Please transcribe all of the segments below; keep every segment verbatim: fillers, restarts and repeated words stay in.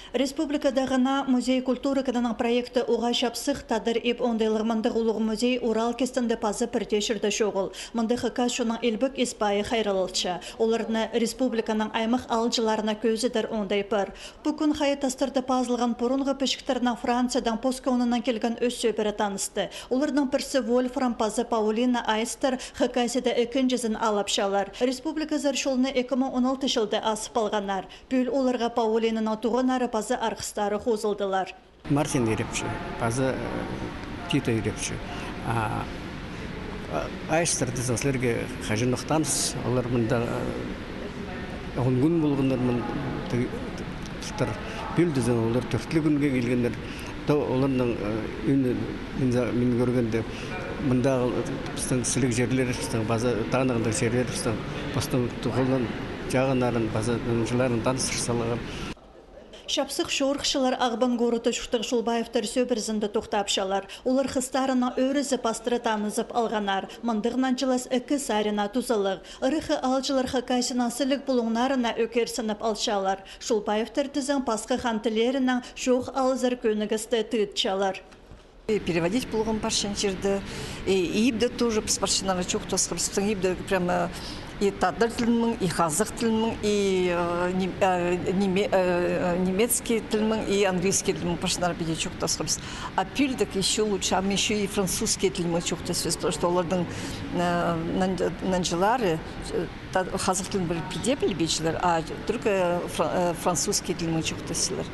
Республикадағы наа музей-культура кінінің проекті уғаа чапсых. Тадар иб оңдайлығ мындағ улуғ музей Урал кистінде паза пір дее чирде чоғыл. Мында хакас чонның илбек ис-пайы хайраллалча. Оларны республиканың аймах аалҷыларына кӧзідер оңдай пар. Пу кӱн хайат тастарда пазылған пурунғы пічіктернең Франциядаң пос кӧңнінең килген ӧс сӧбіре танысты. Оларның пірсі Вольфрам паза Паулина Айстер Хакасияда ікінҷізін алапчалар. Республиканзар чолны ікі муң он алты чылда азып алғаннар. Пӱӱл оларға Паулинаның туғаннары паза арғыстары хозылдылар. Мартин ирепчі, паза, э, Тита ирепчі. А, а, Айстер тізең сірерге хаҷанох таныс, олар мында, э, он кӱн полғаннар, мын, ты-, ты-, тылтыр. Пӱӱл тізең олар тӧртлі кӱнге килгеннер. То оларның, э, ӱні, мин за-, мин кӧргенде, мындағы, э, пістің сіліг чирлерібістің, паза танығандағ чирлерібістің, пістің туғаннар, чағыннарын, паза нанҷыларын таныстыр салған. Чапсых чорыхчылар Ағбан городта чурттығ Шулбаевтар сӧбірезінде тохтапчалар. Олар хыстарынаң ӧрізі пастыра танызып алғаннар. Мындағ нанҷылас ікі сарина тузалығ. Ыраххы аалҷылар Хакасияның сіліг пулуңнарына ӧкерсініп алчалар. Шулбаевтар тізең пасха хан тіллерінең чоох алызар кӧнігісті тыытчалар. И переводить полған парчан чирде, и ибде тоже піс парчаннарға чоохтасхабыс. Пістің ибде прямо и тадар тілінең, и хазах тілінең, и, э, нем-, э, неме-, э, немецкий тілінең, и английский тілінең парчаннар піди чоохтасхабыс. А пӱӱлдек ещё лучше, а мы ещё и французский тілінең чоохтасхабыс, потому что олардың, э, нан-, нанҷылары, э, та-, хазах тілін пір піди пілбинчелер, а только фра-, э, французский тілінең чоохтасчалар.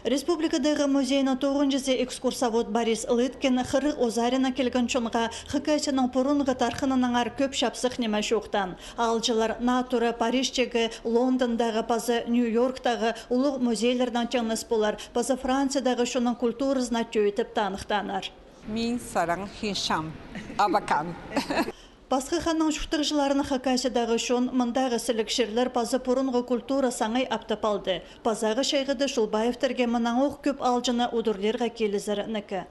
Республикадағы музейнің тоғынҷызы экскурсовод Борис Лыткин хырых озарына килген чонға Хакасияның пурунғы тархынынаңар кӧп чапсых ниме чоохтаан. Аалҷылар наа тура Парижтегі, Лондондағы паза Нью-Йорктағы улуғ музейлернең тиңнес полар, паза Франциядағы чонның культуразына тӧӧйтіп таныхтааннар. Мин сараң хинчам, абакан. Пасха ханның чуртағҷыларын Хакасиядағы чон, мындағы сіліг чирлер паза пурунғы культура саңай аптап алды. Пазағы чайғыда Шулбаевтарға мыннаң ох кӧп аалҷыны удурлирға килізер нікі.